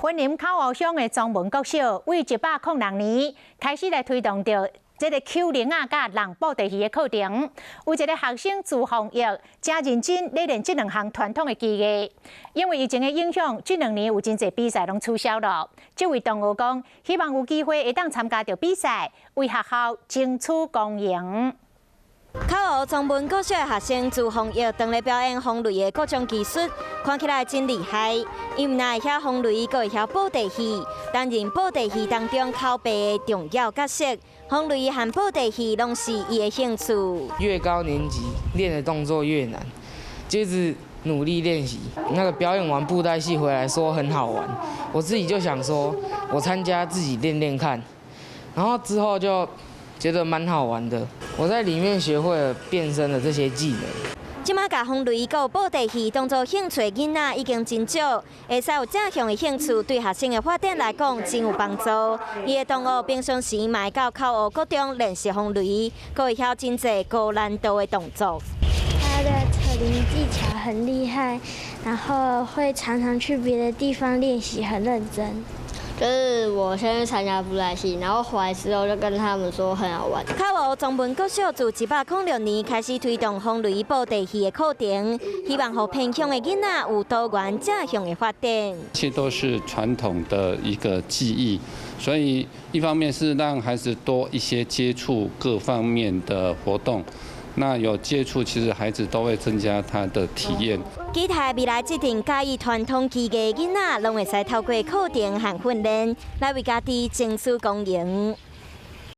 雲林口湖鄉的莊文國小，對106年開始來推動著這个抾鈴仔佮弄布袋戲的課程。有一个學生朱鳳玉，誠認真咧練這兩項傳統的技藝。因為疫情的影響，這兩年有真濟比賽攏取消了。這位同學講，希望有機會會當參加著比賽，為學校爭取光榮。口湖莊文國小的學生朱鳳玉，當咧表演風雷的各種技術，看起來真厲害。伊毋但會曉風雷，閣會曉布袋戲，擔任布袋戲當中口白的重要角色。風雷和布袋戲攏是伊的興趣。越高年級練的動作越難，就是努力練習。那個表演完布袋戲回來說很好玩，我自己就想說，我參加自己練練看，然後之後就覺得蠻好玩的。我在裡面學會了變身的這些技能。這馬共風雷佮布袋戲當做興趣的囡仔已經真少，會使有這項的興趣，對學生的發展來講真有幫助。伊的同學平常時嘛會到口湖國中練習風雷，閣會曉真濟高難度的動作。他的扯鈴技巧很厲害，然後會常常去別的地方練習，很認真。就是我先去參加布袋戲，然後回來之後就跟他們說很好玩。口湖莊文國小自106年開始推動風雷布袋戲的課程，希望予偏鄉的囡仔有多元正向的發展。這些都是傳統的一個技藝，所以一方面是讓孩子多一些接觸各方面的活動。那有接觸，其實孩子都會增加他的體驗。期待未來這陣佮意傳統技藝囡仔，攏會使透過課程和訓練，來為家己爭取光榮。